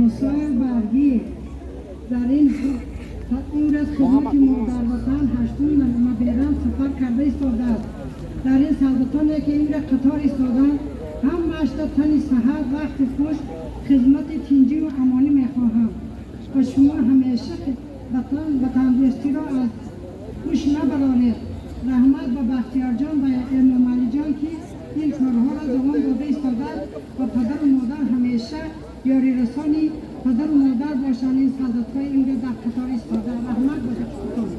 Мусоев Баргӣ дар ин имрӯз хидмати модарватан ҳаштум наберам сафар карда истодааст. Дар ин солдатоне ки имрӯз қатор истоданд, ҳамаашда тани саҳат, вақти хуш, хизмати тинҷиву амонӣ мехоҳам ва шумо ҳамеша ватан ватандӯстиро аз ҳуш набароред. Раҳмат ба Бахтиёрҷон ва Эмомалиҷон, ки ин корҳоро давом дода истодааст ва падару модар ҳамеша ёрирасони падару модар бошанд. Ин солдатҳои имрӯз дар қатор истода, раҳмат ба дастатон.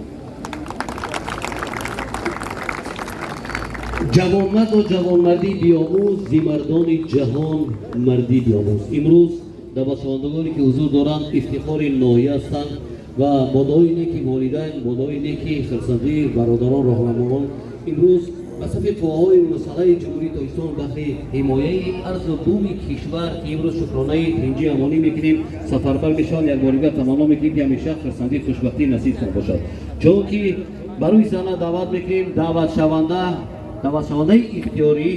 Ҷавонмардо, ҷавонмардӣ биомӯз, зи мардони ҷаҳон мардӣ биомӯз. Имрӯз даъватшавандагоне ки ҳузур доранд, ифтихори ноҳия ҳастанд ва бо дуои неки волидайн, бо дуои неки хурсандии бародарон, роҳнамоён имрӯз ба сафи қувваҳои мусаллаҳи Ҷумҳурии Тоҷикистон баҳри ҳимояи арзу буми кишвар, ки имрӯз шукронаи тинҷи амонӣ мекунем, сафарбар мешаванд. Як бори дигар таманно мекунем, ки ҳамеша хурсандии хушбахтӣ насибтон бошад. Чунки барои саҳна даъват мекунем даъватшавандаи ихтиёрӣ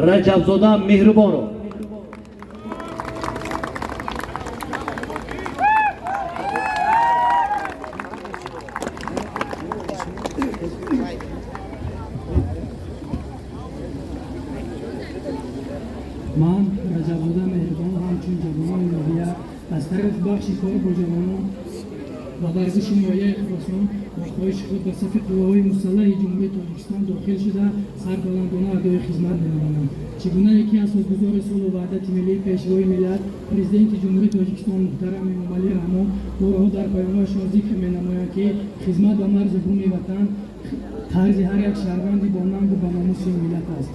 Раҷабзода Меҳрубонро. Ман, Раҷабзода Меҳрубон, ҳамчун ҷавонони ноҳия аз тарафи бахши кор бо ҷавонон ва варзиши ноҳияи Хуросон бо хоҳиши худ ба сафи қувваҳои мусаллаҳи Ҷумҳурии Тоҷикистон дохил шуда, сарбаландона адои хизмат менамоям. Чӣ гунае ки асосгузори сулҳу ваҳдати миллӣ, Пешвои миллат, Президенти Ҷумҳурии Тоҷикистон муҳтарам Эмомалӣ Раҳмон борҳо дар паёмҳояшон зикр менамоянд, ки хизмат ба марзу буми ватан қарзи ҳар як шаҳрванди бо нангу ба номуси миллат аст.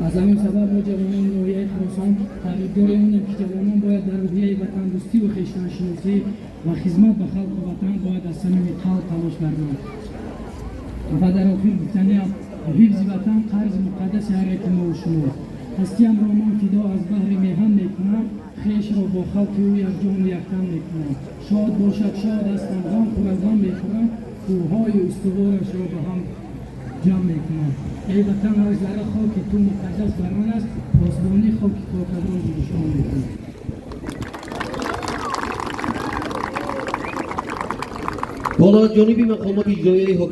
Аз ҳамин сабаб мо, ҷавонони ноҳияи Хуросон, тарғибдори онем, ки ҷавонон бояд дар рӯҳияи ватандӯстиву хештаншиносӣ ва хизмат ба халқу ватан бояд аз самими қалб талош варзанд. Ва дар охир гуфтаниам, ҳифзи ватан қарзи муқаддаси ҳар яки мову шумост. Ҳастиамро ман фидо аз баҳри меҳан мекунам, хешро бо халқи ӯ якҷону яктан мекунам. Шод бошад, шод ҳастам, ғам хӯрад, ғам мехӯрам, кӯҳҳои устуворашро ба ҳам ҷамъ мекунам. Эй ватан, ҳар зарра хоки ту муқаддас бар ман аст, посбонии хоки покатро ҷудушон мекунам. Ҳоло аз ҷониби мақомоти иҷроияи